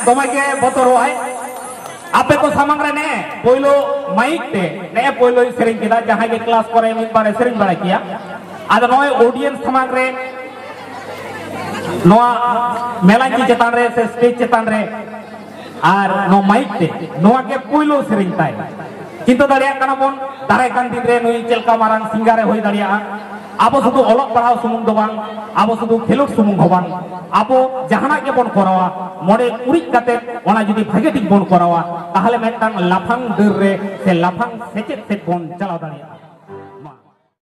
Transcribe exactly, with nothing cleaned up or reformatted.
ᱫᱚᱢᱮ ᱜᱮ ᱵᱚᱛᱚᱨᱚᱜᱼᱟᱭ᱾ ᱟᱯᱮ ᱠᱚ ᱥᱟᱢᱟᱝ ᱨᱮ ᱱᱮ ᱯᱳᱭᱞᱳ ᱢᱟᱭᱤᱠ ᱛᱮ ᱱᱮ ᱯᱳᱭᱞᱳᱭ ᱥᱮᱨᱮᱧ ᱠᱮᱫᱟ, ᱡᱟᱦᱟᱸᱭ ᱜᱮ ᱠᱞᱟᱥ ᱠᱚᱨᱮ ᱢᱤᱫ ᱵᱟᱨᱮ ᱥᱮᱨᱮᱧ ᱵᱟᱲᱟᱭ ᱠᱮᱭᱟ᱾ ᱟᱫᱚ ᱱᱚᱜᱼᱚᱭ ᱚᱰᱤᱭᱮᱱᱥ ᱥᱟᱢᱟᱝ ᱨᱮ ᱱᱚᱣᱟ ᱢᱮᱞᱟᱧᱪᱤ ᱪᱮᱛᱟᱱ ᱨᱮ ᱥᱮ ᱥᱴᱮᱡᱽ ᱪᱮᱛᱟᱱ ᱨᱮ ᱟᱨ ᱱᱚᱣᱟ ᱢᱟᱭᱤᱠ ᱛᱮ ᱱᱚᱣᱟ ᱜᱮ ᱯᱳᱭᱞᱳ ᱥᱮᱨᱮᱧ ᱛᱟᱭ᱾ ᱪᱤᱱᱛᱟᱹ ᱫᱟᱲᱮᱭᱟᱜ ᱠᱟᱱᱟ ᱵᱚᱱ, ᱫᱟᱨᱟᱭ ᱠᱟᱱ ᱫᱤᱱ ᱨᱮ ᱱᱩᱭ ᱪᱮᱫ ᱞᱮᱠᱟ ᱢᱟᱨᱟᱝ ᱥᱤᱝᱜᱟᱨᱮ ᱦᱩᱭ ᱫᱟᱲᱮᱭᱟᱜᱼᱟ᱾ ᱟᱵᱚ ᱥᱩᱫᱷᱩ ᱚᱞᱚᱜ ᱯᱟᱲᱦᱟᱣ ᱥᱩᱢᱩᱝ ᱫᱚ ᱵᱟᱝ, ᱟᱵᱚ ᱥᱩᱫᱷᱩ ᱠᱷᱮᱞᱳᱰ ᱥᱩᱢᱩᱝ ᱦᱚᱸ ᱵᱟᱝ, ᱟᱵᱚ ᱡᱟᱦᱟᱱᱟᱜ ᱜᱮᱵᱚᱱ ᱠᱚᱨᱟᱣᱟ, ᱢᱚᱱᱮ ᱩᱨᱤᱡ ᱠᱟᱛᱮ ᱚᱱᱟ ᱡᱩᱫᱤ ᱵᱷᱟᱜᱮ ᱴᱷᱤᱠ ᱵᱚᱱ ᱠᱚᱨᱟᱣᱟ, ᱛᱟᱦᱚᱞᱮ ᱢᱤᱫᱴᱟᱝ ᱞᱟᱯᱷᱟᱝ ᱰᱟᱹᱨ ᱨᱮ ᱥᱮ ᱞᱟᱯᱷᱟᱝ ᱥᱮᱪᱮᱫ ᱥᱮᱫ ᱵᱚᱱ ᱪᱟᱞᱟᱣ ᱫᱟᱲᱮᱭᱟᱜᱼᱟ᱾